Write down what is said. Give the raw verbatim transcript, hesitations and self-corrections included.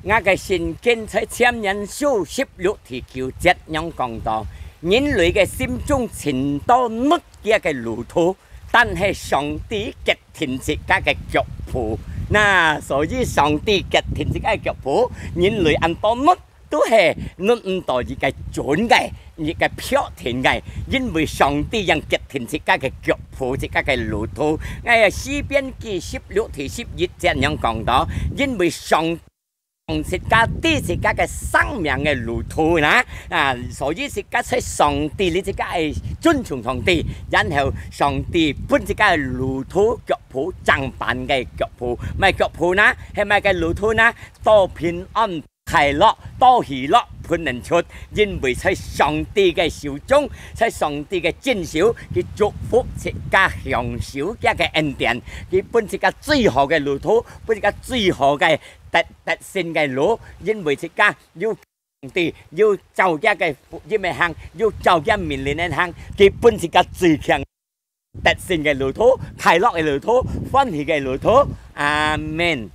𠊎个聖經在箴言書十六第九節樣講到，人類个心中盡多訥佢个路途，但係上帝決定自家个腳步。那所以上帝決定自家个腳步，人類恁多訥，都係訥毋到一个準个、一个標定个，因為上帝正決定自家个腳步、自家个路途。哎呀，詩篇記十六第十一節樣講到，因為上自家知自家个生命个路途啦，啊，所以自家在上帝裡自家愛尊重上帝，然後上帝分自家个路途腳步，正辦个腳步，麼个腳步呢？係麼个路途呢？到平安、快樂、到喜樂，分人出，因為在上帝个手中，在上帝个正手，佢祝福自家享受佢个恩典，佢分自家最好个路途，分自家最好个 得，得勝个路，因為自家有上帝，有照佢个福音个行，有照佢命令个行，佢分自家最強得勝个路途、快樂个路途、歡喜个路途。阿門。